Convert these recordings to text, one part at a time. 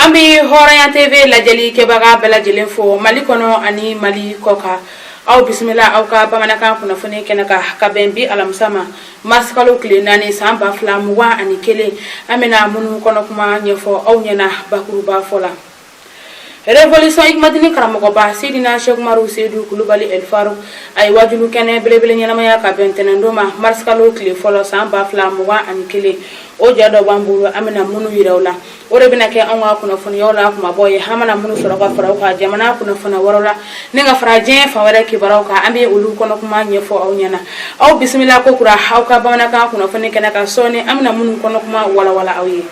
An bɛ Hɔrɔnya TV lajɛli kɛbaga bɛɛ lajɛlen fo Mali kɔnɔ ani Mali kɔkan. Aw bisimila aw ka bamanankan kunnafoni kɛnɛ kan ka bɛn bi alamisa ma marisikalo tile 4 san 2021. An bɛna minnu kɔnɔ kuma ɲɛfɔ aw ɲɛna bakuruba fɔ la. Révolution Hikmadini karamɔgɔba Seydina Cheikh Umaru Seydou Kulubali El Farouk a ye wajulu kɛnɛ belebele ɲɛnamaya ka bɛn ntɛnɛndon ma marisikalo tile fɔlɔ san 2021. O ja dɔ b'an bolo, an bɛna minnu yira aw la, o de bɛna kɛ anw ka kunnafoniyaw la kumabaw ye. An mana minnu sɔrɔ ka fara aw kan jamana kunnafoniya wɛrɛw la ni ka fara diɲɛ fan wɛrɛ kibaruyaw kan, an bɛ olu kɔnɔ kuma ɲɛfɔ aw ɲɛna. Aw bisimila ko kura aw ka bamanankan kunnafoni kɛnɛ kan sɔɔni, an bɛna minnu kɔnɔ kuma walawala aw ye.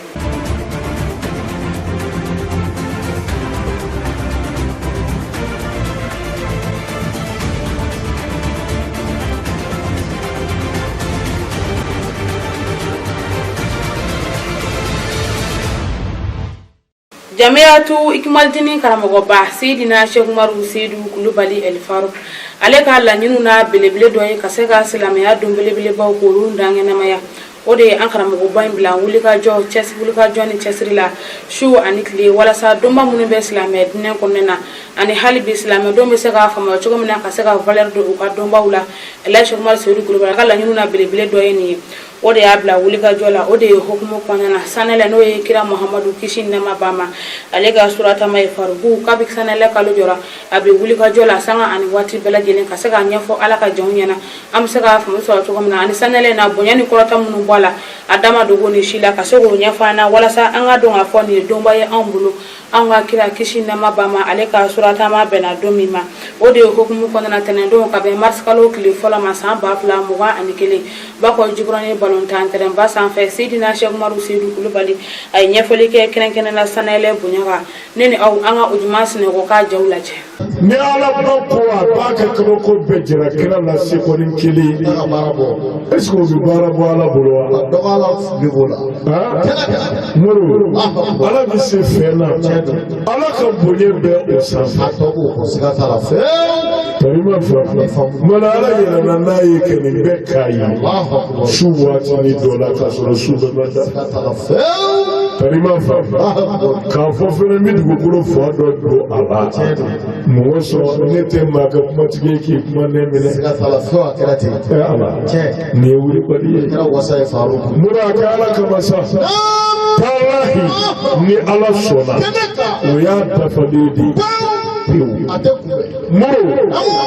Jamiyatu Ikimalidini karamɔgɔba Seydina Cheikh Umaru Seydou Kulubali El Farouk ale ka laɲiniw na belebele dɔ ye ka se ka silamɛya don belebelebaw k'olu dankɛnɛmaya. O de ye an karamɔgɔba in bila wulikajɔ wulikajɔ ni cɛsiri la su ani tile, walasa donba minnu bɛ silamɛ diinɛ kɔnɔna na ani hali bi silamɛdenw bɛ se k'a faamuya cogo min na ka se ka valeur don u ka donbaw la. Elhaji Cheikh Umaru Seydou Kulubali ka laɲiniw na belebele dɔ ye nin ye. O de y'a bila wulikajɔ la. O de ye hukumu kɔnɔna na, sanɛlɛ, n'o ye kira Muhamadu kisi ni nɛɛma b'a ma, ale ka suratama ye Faruku, kabi sanɛlɛ kalo jɔra, a bɛ wulikajɔ la sanga ani waati bɛɛ lajɛlen ka se k'a ɲɛfɔ Ala ka jɔnw ɲɛna an bɛ se k'a faamu sɔrɔ cogo min na, ani sanɛlɛ na bonya ni kɔrɔta minnu b'a la, a da ma dogo nin si la, ka se k'o ɲɛfɔ an na walasa an ka dɔn k'a fɔ nin ye donba ye anw bolo, anw ka kira kisi nɛɛma b'a ma, ale ka suratama bɛnna don min ma. O de ye hukumu kɔnɔna tɛnɛndon ka bɛn marisikalo tile fɔlɔ ma san 2021, Bakɔ Jikɔrɔni balontan tɛrɛnba sanfɛ, Seydina Cheikh Umaru Seydou Kulubali a ye ɲɛfɔli kɛ kɛrɛnkɛrɛn la sanɛlɛ bonya kan. Ne ni aw, an ka Ojuma Sinɛkɔ ka jaw lajɛ. Ni Ala ba ko a b'a ka kabako bɛɛ jira kira la sekonin kelen, est ce que o bɛ baara bɔ Ala bolo wa? Moro, Ala bɛ se fɛn na, Ala ka bonya bɛ o sanfɛ. Tari ma faamu mana Ala yɛlɛnna n'a ye ka nin bɛɛ k'a ye su waatinin dɔ la k'a sɔrɔ su bɛɛ ma da. Tari ma faamu k'a fɔ fɛnɛ n bɛ dugukolo fan dɔ don a la. Mɔgɔ sɔrɔ ne tɛ maa ka kumatigi ye k'i kuma ne minɛ. Ɛ Ala, nin ye wulibali ye. Mura a kɛ Ala kama sa. Talahi, ni Ala sɔnna, o y'a dafalen de ye pewu. Moro,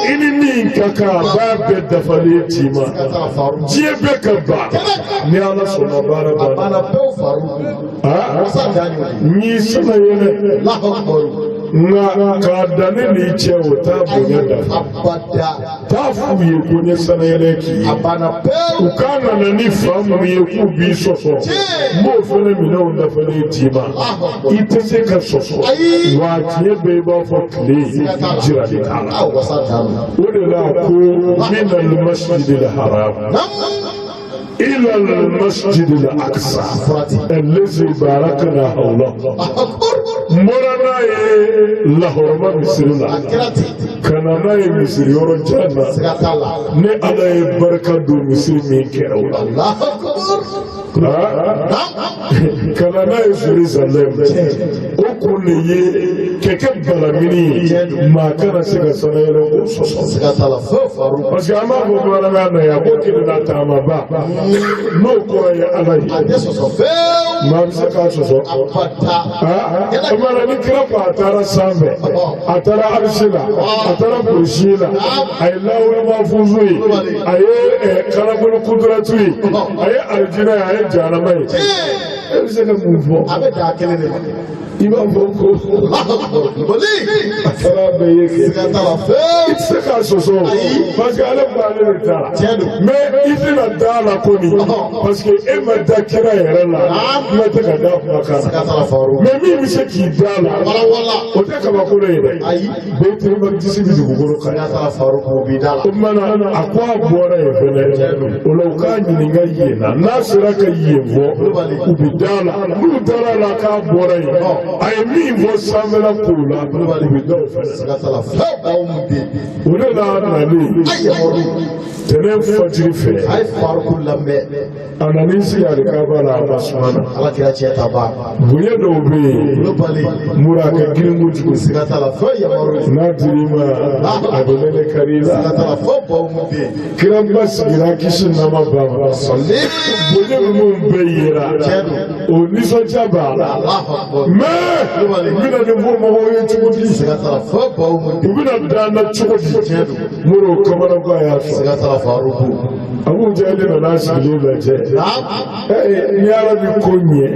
i ni min ka kan, a b'a bɛɛ dafalen d'i ma. Diɲɛ bɛɛ ka ban, ni Ala sɔnna, baara banna. N y'i sama yɛlɛ, nka k'a dan ne n'i cɛ, o t'a bonya dafa. T'a f'u ye ko n ye sanayɛlɛ k'i ye. U k'a nana ni fa mun ye k'u b'i sɔsɔ, n b'o fana minɛnw dafalen d'i ma. I tɛ se ka sɔsɔ wa tiɲɛ bɛɛ i b'a fɔ tile jirali t'a la. O de la ko minal masjidil haram ilal masjidil aqsa allazi barakna hawla. N bɔra n'a ye lahɔrɔma misiri la ka na n'a ye misiri yɔrɔ jan na, ne Ala ye barika don misiri min kɛrɛw la, ka na n'a ye Jerusalem. O kun de ye kɛ balamini ye, maa kana se ka sanayɛlɛ ko sɔsɔ, parce que an b'a fɔ bamanankan na yan ko kelenna taamaba, n'o kɔrɔ ye Ala ye, maa bɛ se k'a sɔsɔ? O tuma ni kira ko a taara sanfɛ, a taara arisi la, a taara kurusi la, a ye lawuli mafuzu ye, a ye kalamulu kuduratu ye, a ye alijinɛ ye, a ye jahanama ye, e bɛ se ka mun fɔ? A bɛ dan kelen de ma. I b'a fɔ ko a taara bɛɛ ye kɛ. I tɛ se k'a sɔsɔ parce que ale ko ale de taara, mais i tɛna da a la ko nin, parce que e ma da kira yɛrɛ la, kuma tɛ ka da kumakan na. Mais min bɛ se k'i da la, o tɛ kabakolo ye dɛ. Baitul Maqdis bɛ dugukolo kan. O tuma na a ko a bɔra yen fɛnɛ, o la u k'a ɲininka yen na, n'a sera ka yen fɔ, u bɛ bɛ da la n'u dara la k'a bɔra yen a ye min fɔ sanfɛla kow la u bɛ da o fana la o de la nalen tɛnɛn fajiri fɛ a nan'i sigi alikaba la a ma suma na bonya dɔw bɛ yen mura a ka girin kojugu n'a dir'i ma a bɛ nɛnɛ kari i la kiraba sigira kisi nama ba ma bonya ninnu bɛɛ yera o nisɔndiya b'a la mais n bɛna nin fɔ mɔgɔw ye cogo di u bɛna da n na cogo di moro kamanagan y'a sɔrɔ Abu Jahali nana sigilen lajɛ ni Ala bɛ ko ɲɛ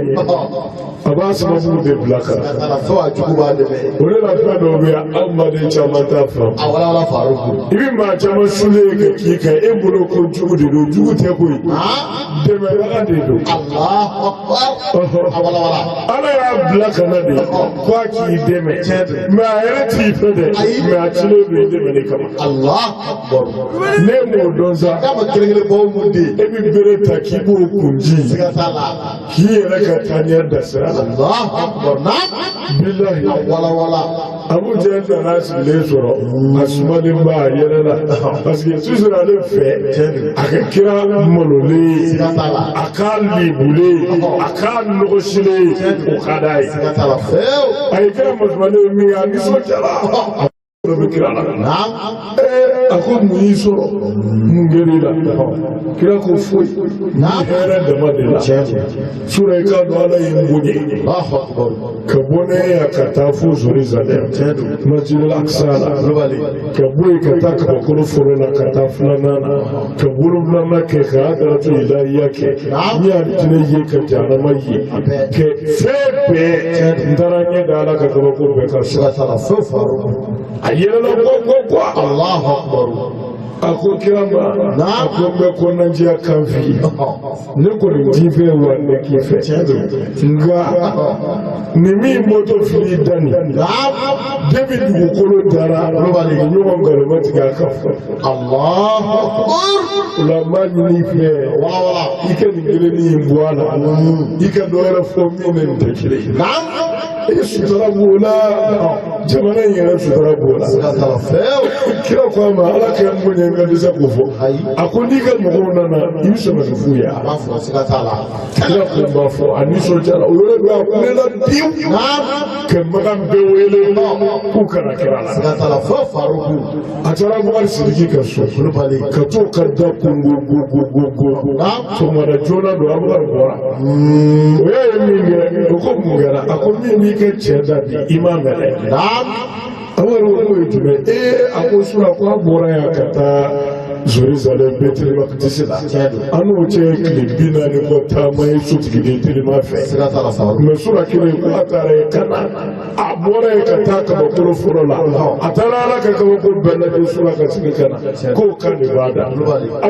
a b'a sababu de bila ka na o de la fɛn dɔw bɛ yen anw baden caman t'a faamu i bɛ maa caman sulen ye ka k'i kan e bolo ko jugu de don jugu tɛ koyi dɛmɛbaga de don Ala y'a bila ka na de ko a k'i dɛmɛ mais a yɛrɛ t'i fɛ dɛ mais a cilen don i dɛmɛni kama. Ne m'o dɔn sa e bɛ bere ta k'i b'o kun ji k'i yɛrɛ ka taa ɲɛ da sira la bilahi Abu Jahali nana sigilen sɔrɔ a sumalen ba a yɛrɛ la parce que toujours ale fɛ a ka kira malolen ye a k'a lebulen a k'a nɔgɔsilen ye o ka d'a ye a ye kira masumalen min ye a nisɔndiyara. Dɔ bɛ kira la a ko mun y'i sɔrɔ mun kɛra i la kira ko foyi ni hɛrɛ dama de la sura i k'a dɔn Ala ye n bonya ka bɔ ne yan ka taa fo Jerusalem Masjidil Aqsa la ka bɔ yen ka taa kabakolo fɔlɔ la ka taa filanan na ka wolonfilanan kɛ ka hadaratu ilahiya kɛ n ye alijinɛ ye ka jahanama ye kɛ fɛn bɛɛ n taara ɲɛ da Ala ka kabako bɛɛ kan a yɛlɛla kɔ kɔ kɔ a ko kira ma a ko n bɛ kɔnɔnajɛya kan f'i ye ne kɔni t'i fɛ wa ne k'i fɛ nka nin min bɔtɔ filɛ i da nin depuis dugukolo dara nin ɲɔgɔn nkalon ma tigɛ a kan fɔ o la n b'a ɲini i fɛ i ka nin kelennin in bɔ a la i ka dɔ wɛrɛ fɔ min ni nin tɛ kelen ye. E sutura b'o la jamana in yɛrɛ sutura b'o la kira ko a ma ala ka n bonya n ka dɛsɛ k'o fɔ a ko n'i ka mɔgɔw nana i bɛ sɔn ka nin f'u ye kira ko n b'a fɔ a nisɔndiyara o yɔrɔ bɛɛ a kulela pewu ka makan bɛɛ wele k'u ka na kira la a taara Abubakar Sidiki ka so ka t'o ka da kongo go go go go sɔgɔmada joona don Abubakar bɔra o y'a ye min kɛ o ko mun kɛra a ko min b'i ka cɛ da bi i m'a mɛn dɛ Abubakar ko k'o ye jumɛn ee a ko sura ko a bɔra yan ka taa Jerusalem Baitul Maqdis la an n'o cɛ ye tile 40 kɔ taama ye sotigiden telima fɛ mais sura kelen ko a taara yen ka na a bɔra yen ka taa kabakolo fɔlɔ la a taara ala ka kabako bɛɛ lajɛ sura ka sigi ka na k'o kan de b'a da a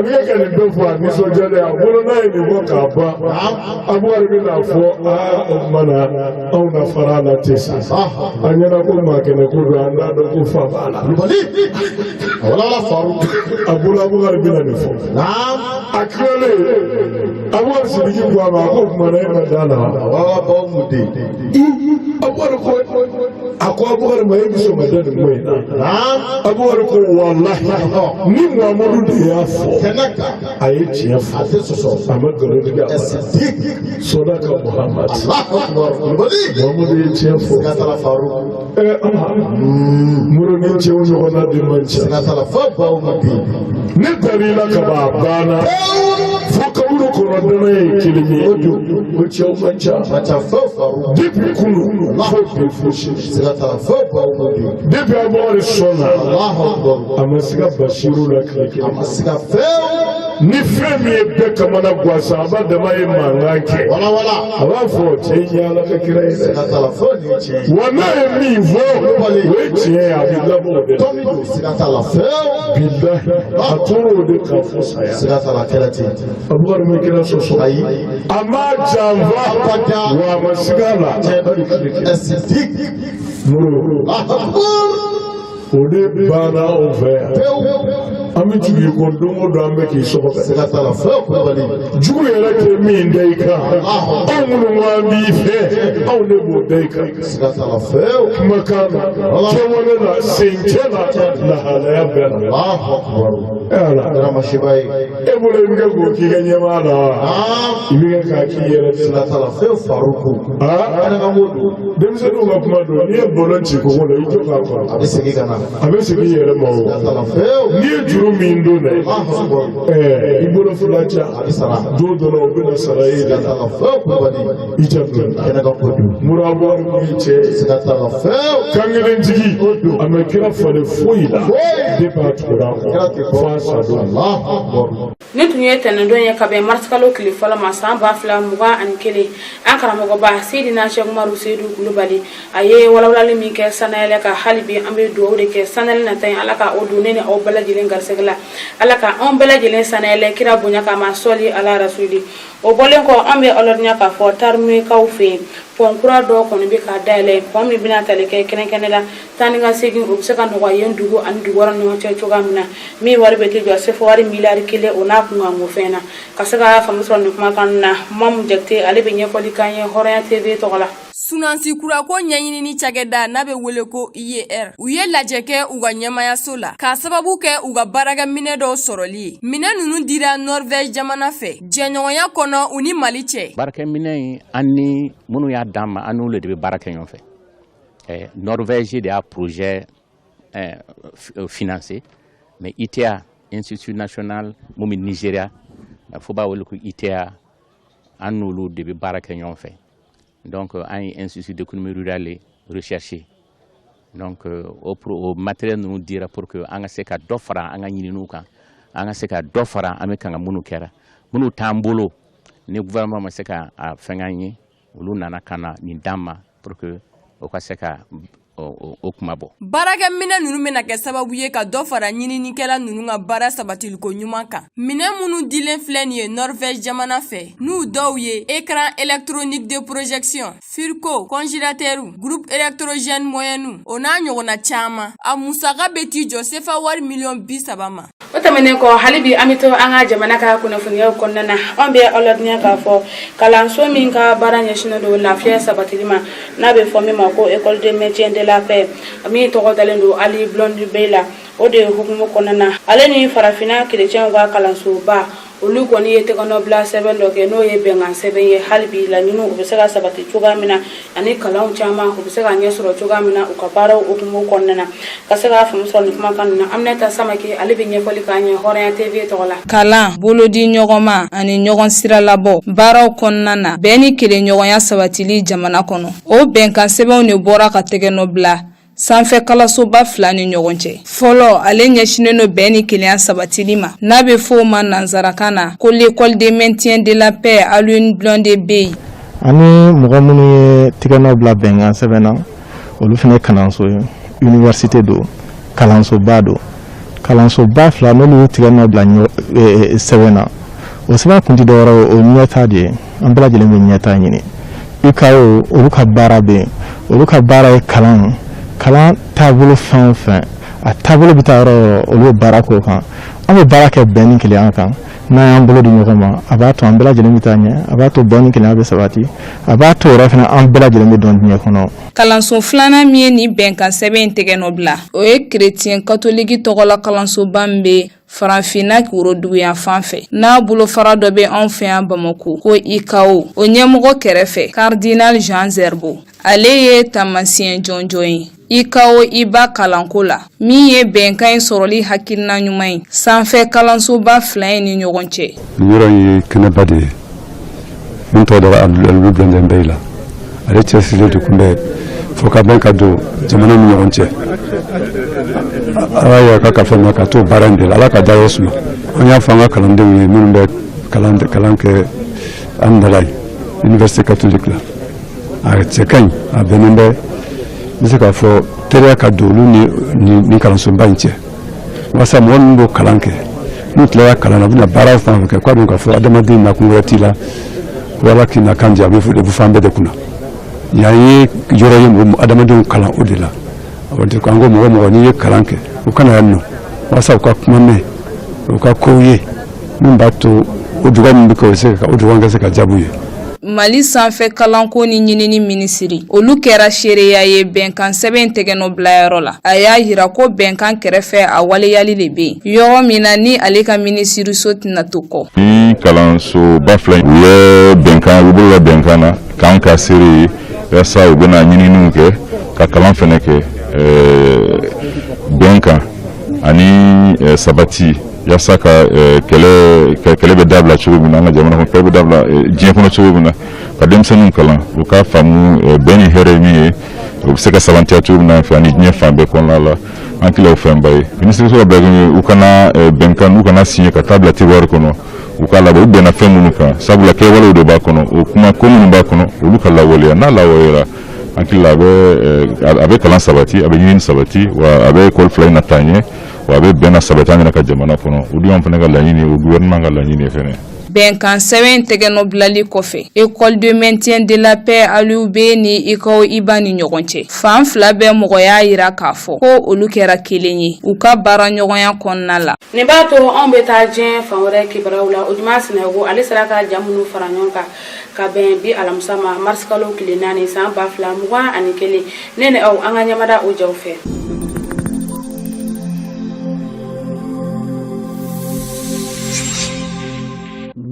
bɛ kɛ ka nin bɛɛ fɔ a nisɔndiyalen a bolo n'a ye nin fɔ k'a ban Abubakar bɛna fɔ aa o tuma na anw na fara a la ten sa an ɲɛna ko maa kɛnɛ ko don an t'a dɔn ko fa b'a la a bolo Abubakar bɛna nin fɔ a tilalen Abubakar Sidiki ko a ma ko o tuma na e ma da la wa Abubakar ko a ko Abubakar ma e bɛ sɔn ka da nin ko in na Abubakar ko walahi ni Muhamadu de y'a fɔ a ye tiɲɛ fɔ a ma nkalon tigɛ a ma sɔdaka Muhamad Muhamadu ye tiɲɛ fɔ muru ni cɛw ɲɔgɔnna de man ca ne dar'i la ka ban a banna fo kaburu kɔnɔ danaya ye kelen ye o cɛw man ca depuis kunu fo bi fo sini depuis Abubakar sɔnna a ma siga Basiru la tile kelen ni fɛn min ye bɛɛ kamana gan sahaba dama ye mankan kɛ a b'a fɔ cɛ in ye Ala ka kira ye dɛ wa n'a ye min fɔ o ye tiɲɛ ye a bɛ laban o de la bilahi a tora o de kan fo saya Abubakar ma kira sɔsɔ a m'a janfa wa a ma siga a la hali tile kelen muru o de banna anw fɛ yan. An bɛ tugu i kɔ don o don, an bɛ k'i sɔgɔbɛ. Jugu yɛrɛ tɛ min da i kan, anw minnu ko an b'i fɛ, anw de b'o da i kan. Kumakan na, kɛwale la, sencɛ la, lahalaya bɛɛ la. E Ala, e bolo i bɛ kɛ k'o k'i ka ɲɛmaa la wa? I bɛ kɛ k'a k'i yɛrɛ de la. Denmisɛnninw ka kuma don, n'i ye bɔlɔn ci kogo la, i jɔ k'a kɔrɔ, a bɛ segin i yɛrɛ ma o. N'i ye juru min don dɛ, i bolo fila ca, don dɔ la o bɛna sara e de la. I janto, murabɔ kun ye cɛ ye, kan kelen jigi, a ma kira falen foyi la depuis a tugura a kɔ f'a sa don. Ni tun ye tɛnɛndon ye ka bɛn marisikalo tile fɔlɔ ma san 2021, an karamɔgɔba Seydina Sɛki Umaru Seyidu Kulubali, a ye walawalali min kɛ sanayɛlɛ kan, hali bi an bɛ dugawu de kɛ sanayɛlɛ nata in, Ala ka o don ne ni aw bɛɛ lajɛlen garisɛgɛ la. Ala ka anw bɛɛ lajɛlen sanayɛlɛ kira bonya kama, sɔli ala rasuli. O bɔlen kɔ, an bɛ aw ladɔnniya k'a fɔ Tarimekaw fɛ yen, pɔn kura dɔ kɔni bɛ ka dayɛlɛ, pɔn min bɛna tali kɛ kɛrɛnkɛrɛn la taa ni ka segin, o bɛ se ka nɔgɔya yen dugu ani dugu wɛrɛ ɲɔgɔn cɛ cogoya min na, min wari bɛ tɛ jɔ sefa wari miliyari 1 o n'a kunkanko fɛn na. Ka se ka faamu sɔrɔ nin kumakan na, Mamu Jakite, ale bɛ ɲɛfɔli k'an ye Hɔrɔnya TV tɔgɔ la. Sunansi kurako ɲɛɲinini cakɛda n'a bɛ wele ko IER, u ye lajɛ kɛ u ka ɲɛmayaso la k'a sababu kɛ u ka baarakɛminɛ dɔw sɔrɔli ye. Minɛ ninnu dira Norvège jamana fɛ jɛɲɔgɔnya kɔnɔ u ni Mali cɛ. Baarakɛminɛ in, an ni minnu y'a d'an ma, an n'olu de bɛ baara kɛ ɲɔgɔn fɛ. Norvège de y'a projet financé, mais ITA, Institut national mun bɛ Nigéria, fo b'a wele ko ITA, an n'olu de bɛ baara kɛ ɲɔgɔn fɛ. Donc an ye Institut d'économie rurale recherche. Donc o matériel ninnu dira pour que an ka se ka dɔ fara an ka ɲininiw kan, an ka se ka dɔ fara an bɛ kan ka minnu kɛra, minnu t'an bolo ni gouvernement ma se ka a fɛn an ye, olu nana ka na nin d'an ma pour que o ka se ka o kuma bɔ. Baarakɛminɛ ninnu bɛna kɛ sababu ye ka dɔ fara ɲininikɛla ninnu ka baara sabatiliko ɲuman kan. Minɛn minnu dilen filɛ nin ye Norvège jamana fɛ, n'u dɔw ye écran électronique de projection, frigo, congélateur, groupe électrogène moyen, o n'a ɲɔgɔnna caman. A musaka bɛ t'i jɔ sefa wari miliyɔn 30 ma. O tɛmɛnen kɔ, hali bi an bɛ to an ka jamana ka kunnafoniyaw kɔnɔna na. Anw bɛ aw ladɔnniya k'a fɔ kalanso min ka baara ɲɛsinnen don lafiya sabatili ma, n'a bɛ fɔ min ma ko École de maintien de la paix, min tɔgɔ dalen don Ali Blondin Beye la, o de hukumu kɔnɔna na, ale ni farafinna kerecɛnw ka kalansoba, olu kɔni ye tɛgɛnɔbila sɛbɛn dɔ kɛ, n'o ye bɛnkan sɛbɛn ye. Hali bi laɲiniw u bɛ se ka sabati cogoya min na, ani kalanw caman u bɛ se ka ɲɛ sɔrɔ cogoya min na u ka baaraw hukumu kɔnɔna na. Ka se ka faamu sɔrɔ nin kumakan ninnu na, Aminata Samake, ale bɛ ɲɛfɔli k'an ye Hɔrɔnya TV tɔgɔ la. Kalan bolodi ɲɔgɔnma ani ɲɔgɔn siralabɔ baaraw kɔnɔna na, bɛn ni kelenɲɔgɔnya sabatili jamana kɔnɔ, o bɛnkan sɛbɛnw de bɔra ka tɛgɛnɔ bila sanfɛ kalansoba fila ni ɲɔgɔn cɛ. Fɔlɔ, ale ɲɛsinnen don bɛn ni kelenya sabatili ma, n'a bɛ fɔ o ma nanzarakan na ko l'École de maintien de la paix Alioune Blondin Beye. Ani mɔgɔ minnu ye tigɛnɔ bila bɛnkan sɛbɛn na, olu fana ye kalanso ye, université don, kalansoba don. Kalansoba fila n'olu ye tigɛnɔ bila sɛbɛn na, o sɛbɛn kun tɛ dɔwɛrɛ ye, o ɲɛta de ye. An bɛɛ lajɛlen bɛ ɲɛta ɲini. UCAO, olu ka baara bɛ yen, olu ka baara ye kalan, kalan taabolo fɛn o fɛn, a taabolo bɛ taa yɔrɔ o yɔrɔ, olu bɛ baara k'o kan. An bɛ baara kɛ bɛn ni kelenya kan. N'an y'an bolo di ɲɔgɔn ma, a b'a to an bɛɛ lajɛlen bɛ taa ɲɛ, a b'a to bɛn ni kelenya bɛ sabati, a b'a to yɛrɛ fana an bɛɛ lajɛlen bɛ dɔn diɲɛ kɔnɔ. Kalanso filanan min ye nin bɛnkan sɛbɛn in tɛgɛ nɔ bila, o ye kerecɛn katoliki tɔgɔla kalansoba min bɛ farafinna woroduguya fan fɛ, n'a bolofara dɔ bɛ anw fɛ yan Bamako, ko UCAO. O ɲɛmɔgɔ kɛrɛfɛ, Cardinal Jean Zerbo, ale ye taamasiyɛn jɔnjɔn ye UCAO IBA kalanko la, min ye bɛnkan in sɔrɔli hakilina ɲuman ye sanfɛ kalansoba fila in ni ɲɔgɔn cɛ. Nin yɔrɔ in ye kɛnɛba de ye min tɔgɔ dara Aliou Blondin Beye la. Ale cɛsirilen de tun bɛ fo ka bɛn ka don jamana ni ɲɔgɔn cɛ. Ala y'a ka kalifa minɛ ka t'o baara in de la. Ala ka dayɔrɔ suma. An y'a fɔ an ka kalandenw ye minnu bɛ kalan kɛ an nana ye université catholique la, a cɛ ka ɲi, a bɛnnen bɛ, n bɛ se k'a fɔ teriya ka don olu ni kalansoba in cɛ, walasa mɔgɔ minnu b'o kalan kɛ, n'u tilara kalan na, u bɛna baara fɛn o fɛn kɛ, k'a dɔn k'a fɔ adamaden nakun wɛrɛ t'i la ko Ala k'i na kan di, a bɛ fɔ an bɛɛ de kunna. Yan ye yɔrɔ ye mɔgɔ adamadenw kalan o de la. An ko mɔgɔ mɔgɔ n'i ye kalan kɛ, u kana yan nɔ walasa u ka kuma mɛn. U ka kow ye min b'a to o duga min bɛ kɛ, o se ka o duga ka se ka jaabi ye. Mali sanfɛ kalanko ni ɲinini minisiri, olu kɛra seereya ye bɛnkan sɛbɛn tɛgɛnɔ bilayɔrɔ la. A y'a yira ko bɛnkan kɛrɛfɛ, a waleyali de bɛ yen yɔrɔ min na, ni ale ka minisiriso tɛna to kɔ. Ni kalansoba fila, u ye bɛnkan, u bolo la bɛnkan na k'an ka seere ye, walasa u bɛna ɲininiw kɛ ka kalan fɛnɛ kɛ bɛn kan ani sabati, yaasa ka kɛlɛ ka kɛlɛ bɛ dabila cogo min na an ka jamana kɔnɔ, kɛlɛ bɛ dabila diɲɛ kɔnɔ cogo min na, ka denmisɛnninw kalan, u k'a faamu bɛn ni hɛrɛ ye min ye, u bɛ se ka sabatiya cogo min na fɛ ani diɲɛ fan bɛɛ kɔnɔna la. An hakili o fɛnba ye minisiriso ka bila ye, u kana bɛnkan u kana signé ka taa bila tiroir kɔnɔ, u k'a labɔ u bɛnna fɛn minnu kan, sabula kɛwalew de b'a kɔnɔ. O kuma ko minnu b'a kɔnɔ, olu ka lawaleya. N'a lawaleyara, hakili la a bɛ kalan sabati, a bɛ ɲinini sabati, wa a bɛ ekɔli fila in na taa ɲɛ, wa a bɛ bɛn na sabati an yɛrɛ ka jamana kɔnɔ. O dun y'anw fana ka laɲini ye, o gouvernement ka laɲini ye fɛnɛ. Bɛnkan sɛbɛn tɛgɛnɔ bilali kɔfɛ, École de maintien de la paix Aliou B ni ICAO IBA ni ɲɔgɔn cɛ, fan fila bɛɛ mɔgɔ y'a yira k'a fɔ ko olu kɛra kelen ye u ka baara ɲɔgɔnya kɔnɔna la. Nin b'a to anw bɛ taa diɲɛ fan wɛrɛ kibaruyaw la. O juma Sinayogo, ale sera ka ja minnu fara ɲɔgɔn kan ka bɛn bi alamisa ma, marisi kalo tile 4 san 2021, ne ni aw, an ka ɲɛmada o jaw fɛ.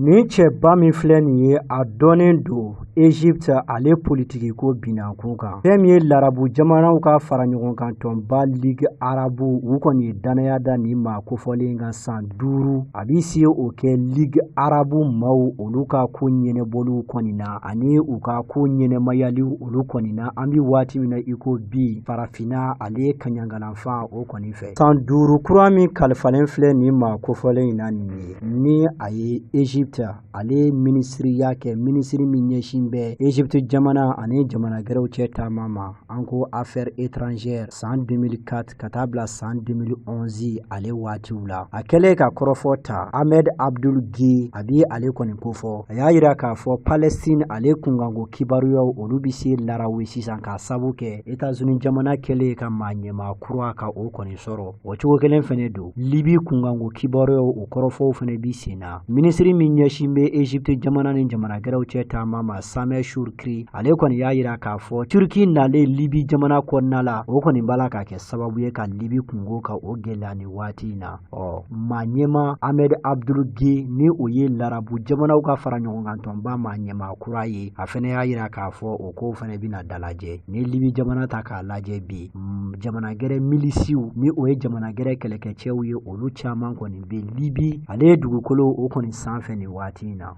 Nin cɛba min filɛ nin ye, a dɔnnen don Egypte ale politikiko binakun kan. Fɛn min ye larabu jamanaw ka fara ɲɔgɔn kan tɔnba Ligue arabe, u kɔni ye dannaya da nin maa kofɔlen kan san 5, a bɛ se o kɛ Ligue arabe maaw olu ka ko ɲɛnɛbɔliw kɔni na ani u ka ko ɲɛnɛmayaliw olu kɔni na. An bɛ waati min na i ko bi, farafinna ale kaɲangalanfan o kɔni fɛ, san 5 kura min kalifalen filɛ nin maa kofɔlen in na nin ye, ni a ye Egypte ale minisiriya kɛ, minisiri min ɲɛsin bɛ Egypte jamana ani jamana gɛrɛw cɛ taama ma, an ko affaires étrangères, san 2004 ka taa bila san 2011 ale waatiw la. A kɛlen ka kɔrɔfɔ ta, Ahmed Abdul Gey, a bi ale kɔni kofɔ, a y'a yira k'a fɔ Palestine ale kunkanko kibaruyaw olu bɛ se larawe sisan, k'a sabu kɛ États-Unis jamana kɛlen ka maa ɲɛmaa kura ka o kɔni sɔrɔ. O cogo kelen fɛnɛ don, Libi kunkanko kibaruyaw o kɔrɔfɔw fɛnɛ bi sen na. Minisiri min ɲɛsin bɛ Egypte jamana ni jamana gɛrɛw cɛ taama ma, Sameh Shoukry, ale kɔni y'a yira k'a fɔ Turki nalen Libi jamana kɔnɔna la, o kɔni b'a la ka kɛ sababu ye ka Libi kunko ka o gɛlɛya ni waati in na. Ɔ maa ɲɛma Ahmed Abdul Gey, ni o ye larabu jamanaw ka fara ɲɔgɔn kan tɔnba maa ɲɛmaa kura ye, a fɛnɛ y'a yira k'a fɔ o kow fɛnɛ bɛna dalajɛ. Ni Libi jamana ta k'a lajɛ bi, jamana gɛrɛ milisiw, ni o ye jamana gɛrɛ kɛlɛkɛcɛw ye, olu caman kɔni bɛ Libi ale ye dugukolo o kɔni sanfɛ nin waati in na.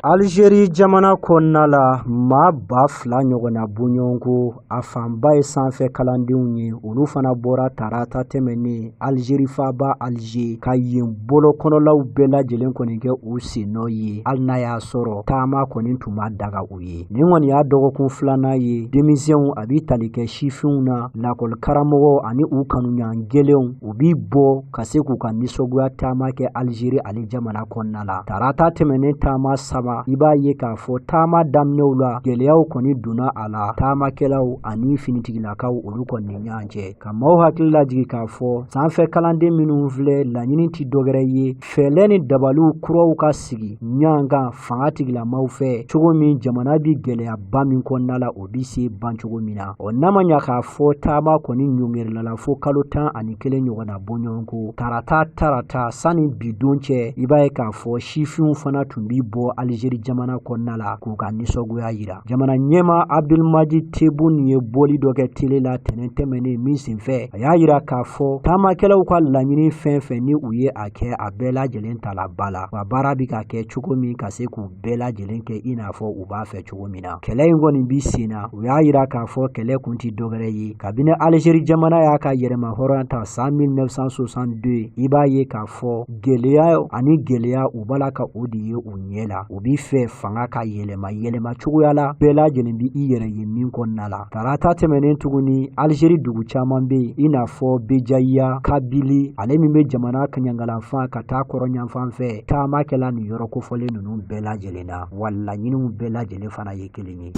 Algérie jamana kɔnɔna la, maa 2000 ɲɔgɔnna bɔɲɔgɔnko, a fanba ye sanfɛ kalandenw ye, olu fana bɔra tarata tɛmɛnen Algérie faaba Alger ka yen bolo kɔnɔlaw bɛɛ lajɛlen kɔni kɛ u sennɔ ye, hali n'a y'a sɔrɔ taama kɔni tun ma daga u ye. Nin kɔni y'a dɔgɔkun filanan ye, denmisɛnw, a bɛ tali kɛ sifinw na, lakɔli karamɔgɔ ani u kanuɲan gɛlɛnw, u bi bɔ ka se k'u ka nisɔngoya taama kɛ Algérie ale jamana kɔnɔna la. Tarata tɛmɛnen taama saba, i b'a ye k'a fɔ taama daminɛw la, gɛlɛyaw kɔni donna a la taamakɛlaw ani finitigilakaw olu kɔni ni ɲɔgɔn cɛ. Ka maaw hakili lajigin k'a fɔ sanfɛ kalanden minnu filɛ, laɲini tɛ dɔwɛrɛ ye fɛɛrɛ ni dabaliw kuraw ka sigi ɲɔgɔn kan fanga tigilamaw fɛ, cogo min jamana bi gɛlɛyaba min kɔnɔna la, o bi se ban cogo min na. Ɔ n'a ma ɲa k'a fɔ taama kɔni ɲɔngirila la fo kalo 11 ɲɔgɔnna bɔɲɔgɔnko tarata tarata sanni bi don cɛ, i b'a ye k'a fɔ sifinw fana tun bi bɔ Algérie jamana kɔnɔna la k'u ka nisɔngoya yira. Jamana ɲɛmaa Abdelmadjid Tebboune ye bɔli dɔ kɛ tele la tɛnɛn tɛmɛnen min senfɛ, a y'a yira k'a fɔ taamakɛlaw ka laɲini fɛn fɛn ni u ye a kɛ, a bɛɛ lajɛlen tala ba la, wa baara bi ka kɛ cogo min ka se k'u bɛɛ lajɛlen kɛ i n'a fɔ u b'a fɛ cogo min na. Kɛlɛ in kɔni bi sen na. U y'a yira k'a fɔ kɛlɛ kun tɛ dɔwɛrɛ ye, kabini Algérie jamana y'a ka yɛrɛma hɔrɔnya ta san 1962, i b'a ye k'a fɔ gɛlɛya ani gɛlɛya, u b'a la ka o de ye u ɲɛ la. U b'i fɛ fanga ka yɛlɛma yɛlɛma cogoya la bɛɛ lajɛlen bi i yɛrɛ ye min kɔnɔna la. Tarata tɛmɛnen tuguni, Algérie dugu caman bɛ yen, i n'a fɔ Bejaïa, Kabylie ale min bɛ jamana kaɲangalanfan ka taa kɔrɔnyanfan fɛ, taama kɛla nin yɔrɔ kofɔlen ninnu bɛɛ lajɛlen na, wa laɲiniw bɛɛ lajɛlen fana ye kelen ye.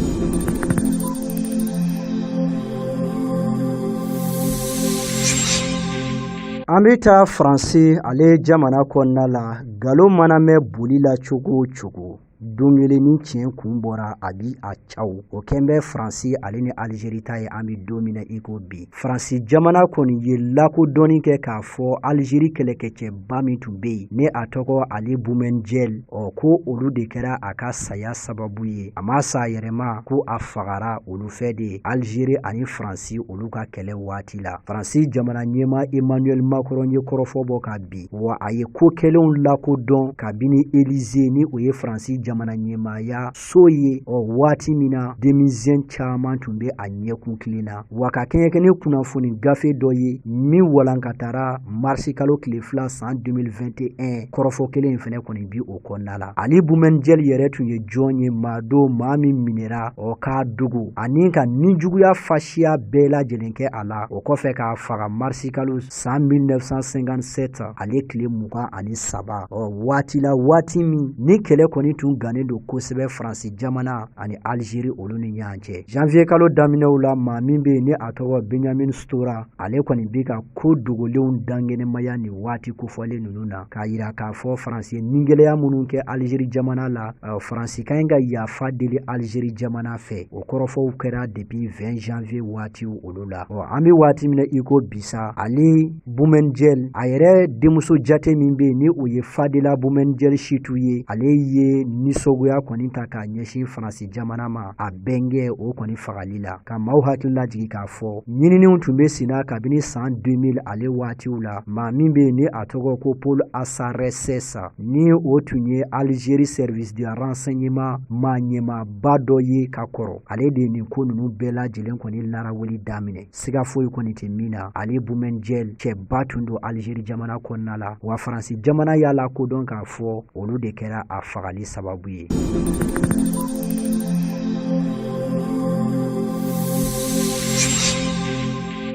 An bɛ taa Faransi ale jamana kɔnɔna la, nkalon mana mɛn boli la cogo o cogo, don kelen ni tiɲɛ kun bɔra a bi a caw. O kɛn bɛ Faransi ale ni Alizeri ta ye an bɛ don min na i ko bi. Faransi jamana kɔni ye lakodɔnni kɛ k'a fɔ Alizeri kɛlɛkɛcɛba min tun bɛ yen ni a tɔgɔ Ali Boumendjel, ɔ ko olu de kɛra a ka saya sababu ye. A ma sa a yɛrɛ ma, ko a fagara olu fɛ de Alizeri ani Faransi olu ka kɛlɛ waati la. Faransi jamana ɲɛmaa Emmanuel Macron ye kɔrɔfɔ bɔ ka bin, wa a ye ko kɛlenw lakodɔn kabini Élysée ni o ye Faransi jamana ɲɛmaaya so ye, ɔ waati min na denmisɛn caman tun bɛ a ɲɛkun kelen na, wa ka kɛɲɛ kɛ ni kunnafoni gafe dɔ ye min walankatara marisi kalo tile 2 san 2021, kɔrɔfɔ kelen in fɛnɛ kɔni bi o kɔnɔna la. Ali Boumendjel yɛrɛ tun ye jɔn ye? Maa don, maa min minɛra, ɔ k'a dogo ani ka nijuguya fasiya bɛɛ lajɛlen kɛ a la, o kɔfɛ k'a faga marisi kalo san 1957 ale tile 23, ɔ waati la, waati min ni kɛlɛ kɔni tun gannen don kosɛbɛ Faransi jamana ani Alizeri olu ni ɲɔgɔn cɛ. Janvier kalo daminɛw la, maa min bɛ yen ni a tɔgɔ Benjamin Stora, ale kɔni bɛ ka ko dogolenw dankɛnɛmaya nin waati kofɔlen ninnu na, k'a yira k'a fɔ Faransi ye nigɛlɛya minnu kɛ Alizeri jamana la, Faransi ka ɲi ka yafa deli Alizeri jamana fɛ. O kɔrɔfɔw kɛra depuis 20 janvier waatiw olu la. Ɔ an bɛ waati min na i ko bi sa, Ali Boumendjel a yɛrɛ denmuso jate min bɛ yen ni o ye Fadila Boumendjel Chitou ye, ale ye nisɔngoya kɔni ta k'a ɲɛsin Faransi jamana ma a bɛnkɛ o kɔni fagali la, ka maaw hakili lajigin k'a fɔ ɲininiw tun bɛ senna kabini san 2000 ale waatiw la. Maa min bɛ yen ni a tɔgɔ ko Paul Aussaresses, ni o tun ye Algérie service de renseignement maa ɲɛmaaba dɔ ye ka kɔrɔ, ale de ye nin ko ninnu bɛɛ lajɛlen kɔni laraweli daminɛ. Siga foyi kɔni tɛ min na, Ali Boumendjel cɛba tun don Algérie jamana kɔnɔna la, wa Faransi jamana y'a lakodɔn k'a fɔ olu de kɛra a fagali sababu ye.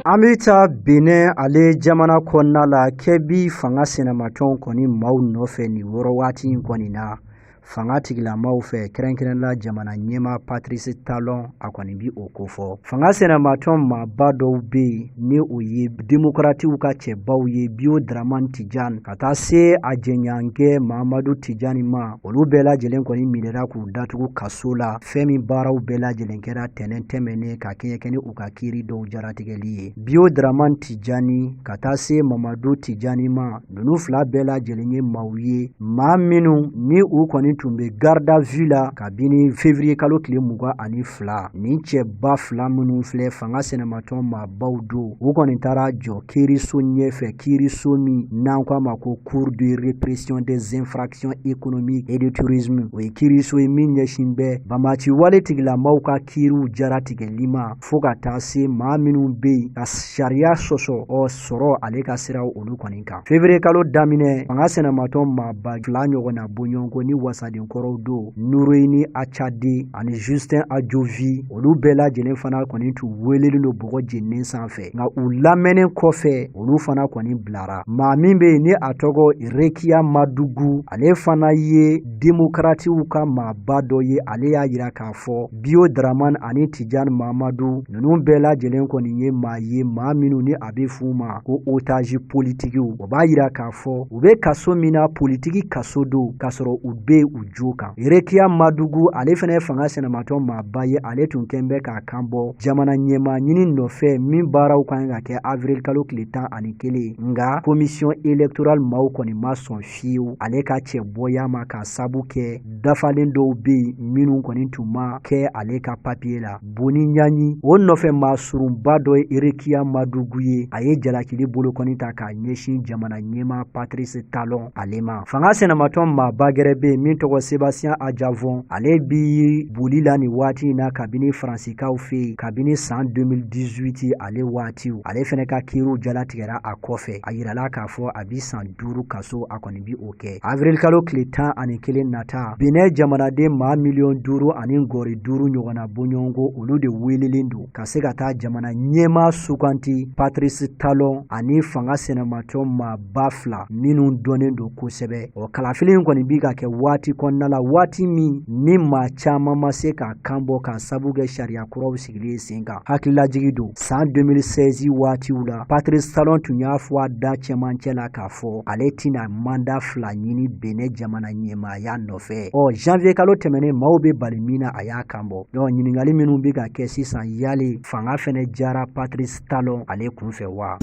An bɛ taa Benin ale jamana kɔnɔna la, kɛbi fanga sinamatɔn kɔni maaw nɔfɛ nin wɔrɔ waati in kɔni na, fanga tigilamaw fɛ, kɛrɛnkɛrɛn la jamana ɲɛmaa Patrice Talon, a kɔni bi o kofɔ. Fanga sinamatɔn maaba dɔw bɛ yen ni o ye demokaratiw ka cɛbaw ye, Bio Dramane Tidjane ka taa se a jɛɲɔgɔnkɛ Mahamadu Tidjane ma, olu bɛɛ lajɛlen kɔni minɛra k'u datugu kaso la, fɛn min baaraw bɛɛ lajɛlen kɛra tɛnɛn tɛmɛnen ka kɛɲɛ kɛ ni u ka kiiri dɔw jaratigɛli ye. Bio Dramane Tidjane ka taa se Mamadu Tidjane ma, ninnu fila bɛɛ lajɛlen ye maaw ye, maa minnu ni u kɔni tun bɛ garde à vue la kabini février kalo tile 22. Nin cɛba fila minnu filɛ, fanga sinamatɔn maabaw don, u kɔni taara jɔ kiiriso ɲɛfɛ, kiiriso min n'an ko a ma ko cour de répression des infractions économiques et de terrorisme. O ye kiiriso ye min ɲɛsin bɛ banbaanci wale tigilamaw ka kiiriw jaratigɛli ma, fo ka taa se maa minnu bɛ yen ka sariya sɔsɔ ɔ sɔrɔ ale ka siraw olu kɔni kan. Février kalo daminɛ, fanga sinamatɔn maaba fila ɲɔgɔnna bɔɲɔgɔnko ni wasaden kɔrɔw don, Noureddine Atchadé ani Justin Adjovi, olu bɛɛ lajɛlen fana kɔni tun welelen don bɔgɔ jeninen sanfɛ, nka u lamɛnnen kɔfɛ olu fana kɔni bilara. Maa min bɛ yen ni a tɔgɔ Rekia Madougou, ale fana ye demokaratiw ka maaba dɔ ye, ale y'a yira k'a fɔ Bio Dramane ani Tidjane Mahamadou ninnu bɛɛ lajɛlen kɔni ye maa ye, maa minnu ni a bɛ f'u ma ko otage politikiw. O b'a yira k'a fɔ u bɛ kaso min na, politiki kaso don, k'a sɔrɔ u bɛ u jo kan. Rekia Madougou, ale fana ye fanga sinamatɔn maaba ye, ale tun kɛn bɛ k'a kan bɔ jamana ɲɛmaa ɲini nɔfɛ min baaraw kan ka kɛ avril kalo tile 11, nka commission électorale maaw kɔni ma sɔn fiyewu ale ka cɛbɔya ma, k'a sabu kɛ dafalen dɔw bɛ yen minnu kɔni tun ma kɛ ale ka papiye la. Boni ɲaɲi o nɔfɛ maa surunba dɔ ye Rekia Madougou ye, a ye jalakili bolokɔni ta k'a ɲɛsin jamana ɲɛmaa Patrice Talon ale ma. Fanga sinamatɔn maaba gɛrɛ bɛ yen min tɔgɔ Sébastien Adjavon, ale bi boli la nin waati in na kabini Faransikaw fɛ yen kabini san 2018 ale waatiw. Ale fɛnɛ ka kiiriw jalatigɛra a kɔfɛ, a yirala k'a fɔ a bi san 5 kaso a kɔni bi o kɛ. Avril kalo tile 11 nata, Benin jamanaden maa miliyɔn 5 ani gɔri 5 ɲɔgɔnna bɔɲɔgɔnko, olu de welelen don ka se ka taa jamana ɲɛmaa suganti Patrice Talon ani fanga sinamatɔn maaba fila minnu dɔnnen don kosɛbɛ. O kalafili in kɔni bi ka kɛ waati waati kɔnɔna la, waati min ni maa caman ma se k'a kan bɔ k'a sabu kɛ sariya kuraw sigili ye sen kan. Hakililajigi don, san 2016 waatiw la, Patrice Talon tun y'a fɔ a da cɛmancɛ la k'a fɔ ale tɛna manda 2 ɲini Benin jamana ɲɛmaaya nɔfɛ. Ɔ janvier kalo tɛmɛnen, maaw bɛ bali min na, a y'a kan bɔ. Donc ɲininkali minnu bɛ ka kɛ sisan, yali fanga fɛnɛ jara Patrice Talon ale kunfɛ wa?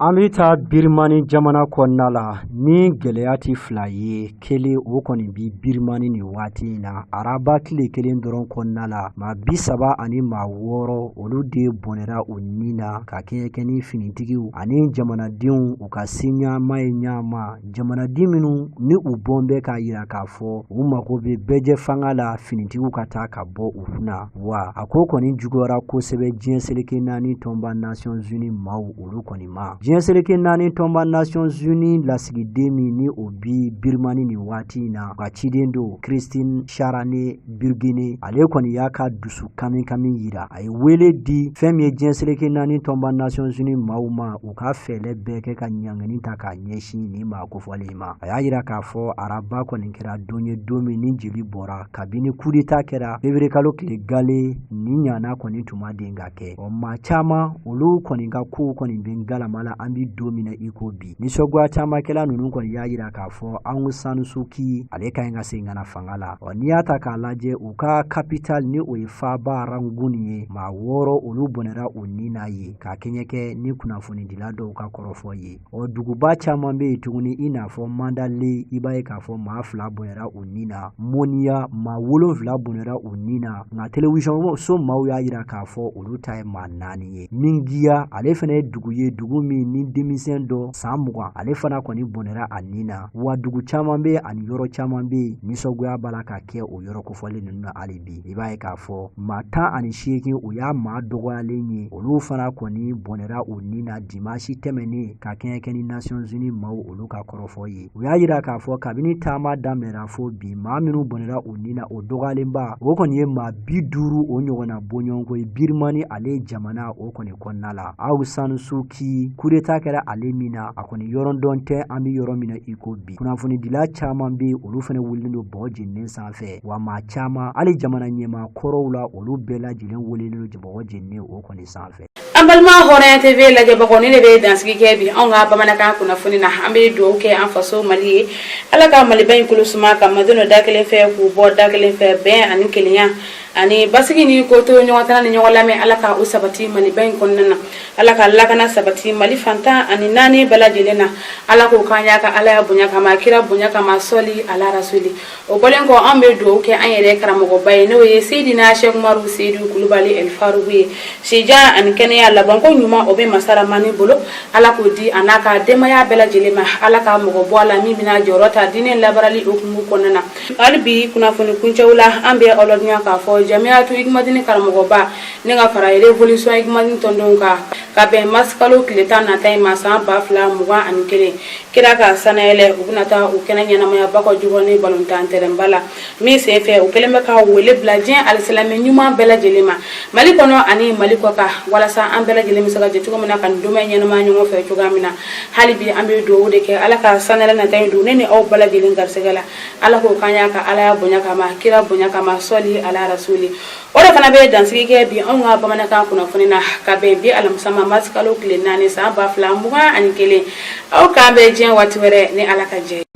An bɛ taa Birimani jamana kɔnɔna la ni gɛlɛya tɛ fila ye, kelen o kɔni bi Birimani nin waati in na. Araba tile kelen dɔrɔn kɔnɔna la, maa 36 olu de bɔnɛra u ni na ka kɛɲɛ kɛ ni finitigiw ani jamanadenw u ka se ɲama ye ɲama. Jamanaden minnu ni u bɔn bɛ k'a jira k'a fɔ u mago bɛ bɛɛjɛ fanga la, finitigiw ka taa ka bɔ u kunna. Wa a ko kɔni juguyara kosɛbɛ diɲɛ seleke naani tɔnba Nations Unies maaw olu kɔni ma. Diɲɛ seleke naani tɔnba Nations Unies lasigiden min ni o bi Birimani nin waati in na, u ka ciden don Christine Schraner Burgener, ale kɔni y'a ka dusu kami kami jira. A ye wele di fɛn min ye diɲɛ seleke naani tɔnba Nations Unies maaw ma, u ka fɛɛrɛ bɛɛ kɛ ka ɲangini ta k'a ɲɛsin nin maa kofɔlen ma. A y'a jira k'a fɔ araba kɔni kɛra don ye, don min ni jeli bɔra kabini kudeta kɛra février kalo tile gale nin ɲana kɔni tun ma den ka kɛ. Ɔ maa caman olu kɔni ka kow kɔni bɛ ngalama la an bɛ don min na i ko bi. Nisɔngoya caamakɛla ninnu kɔni y'a jira k'a fɔ Aung San Suu Kyi ale ka ɲi ka segin ka na fanga la. Ɔ n'i y'a ta k'a lajɛ, u ka capital ni o ye faaba Rangoon ye, maa 6 olu bɔnɛra u ni na yen ka kɛɲɛ kɛ ni kunnafonidila dɔw ka kɔrɔfɔ ye. Ɔ duguba caman bɛ yen tuguni, i n'a fɔ Mandalay, i b'a ye k'a fɔ maa 2 bɔnɛra u ni na. Monywa, maa 7 bɔnɛra u ni na, nka telewisɔn so maaw y'a jira k'a fɔ olu ta ye maa 4 ye. Myingyan, ale fana ye dugu ye, dugu min ni denmisɛn dɔ san 20, ale fana kɔni bɔnɛra a ni na. Wa dugu caman bɛ ani yɔrɔ caman bɛ yen, nisɔngoya b'a la ka kɛ o yɔrɔ kofɔlen ninnu na hali bi. I b'a ye k'a fɔ maa 18, o y'a maa dɔgɔyalen ye, olu fana kɔni bɔnɛra u ni na dimanche tɛmɛnen ka kɛɲɛ kɛ ni Nations Unies maaw olu ka kɔrɔfɔ ye. U y'a jira k'a fɔ kabini taama daminɛra fo bi, maa minnu bɔnɛra u ni na, o dɔgɔyalenba o kɔni ye maa 50 o ɲɔgɔnna bɔɲɔgɔnko ye Birimani ale jamana o kɔni kɔnɔna la. Aung San Suu Kyi, kudeta kɛra ale min na, a kɔni yɔrɔ dɔn tɛ an bɛ yɔrɔ min na i ko bi. Kunnafonidila caman bɛ yen, olu fana wulilen don bɔgɔ jeninen sanfɛ. Wa maa caman, hali jamana ɲɛmaa kɔrɔw la, olu bɛɛ lajɛlen welelen don bɔgɔ jeninen o kɔni sanfɛ. An balima Hɔrɔnya TV lajɛbagaw, nin de bɛ dansigi kɛ bi anw ka bamanankan kunnafoni na. An bɛ dugawu kɛ an faso Mali ye, Ala ka Maliba in kolo suma, ka malidenw don da kelen fɛ k'u bɔ da kelen fɛ, bɛn ani kelenya ani basigi ni ko to ɲɔgɔn tana ni ɲɔgɔn lamɛn, Ala ka o sabati Maliba in kɔnɔna na. Ala ka lakana sabati Mali fan 14 bɛɛ lajɛlen na. Ala k'o k'an y'a ka Alaya bonya kama, kira bonya kama, sɔli ala rasuli. O bɔlen kɔ, an bɛ dugawu kɛ an yɛrɛ karamɔgɔba ye, n'o ye Seyidina Sɛki Umaru Seyidu Kulubali El Faruku ye. Sijan ani kɛnɛya labanko ɲuman, o bɛ masa Ramani bolo, Ala k'o di a n'a ka denbaya bɛɛ lajɛlen ma. Ala ka mɔgɔ bɔ a la min bɛna jɔyɔrɔ ta diinɛ labaarali hukumu kɔnɔna na. Hali bi kunnafoni kuncɛw la, an bɛ aw ladɔnniya k'a fɔ Jamiyatu Ikimadini karamɔgɔba ni ka fara Révolution Ikimadini tɔndenw kan, ka bɛn mars kalo tile 10 nata in ma san 2021, kira ka sanayɛlɛ, u bɛna taa u kɛnɛ ɲɛnamaya Bakɔ Jikɔrɔni balontan tɛrɛnba la. Min senfɛ, u kɛlen bɛ ka wele bila diɲɛ alisilamɛ ɲuman bɛɛ lajɛlen ma, Mali kɔnɔ ani Mali kɔkan, walasa an bɛɛ lajɛlen bɛ se ka jɛ cogo min na ka nin donba in ɲɛnamaya ɲɔgɔn fɛ cogoya min na. Hali bi an bɛ dugawu de kɛ, Ala ka sanayɛlɛ nata in don ne ni aw bɛɛ lajɛlen garisɛgɛ la. Ala k'o k'an y'a ka Alaya bonya kama, kira bonya kama, sɔli ala rasuli. O de fana bɛ dansigi kɛ bi anw ka bamanankan kunnafoni na, ka bɛn bi alamisa ma, mars kalo tile 4 san 2021. Aw k'an bɛn diɲɛ waati wɛrɛ ni Ala ka jɛ.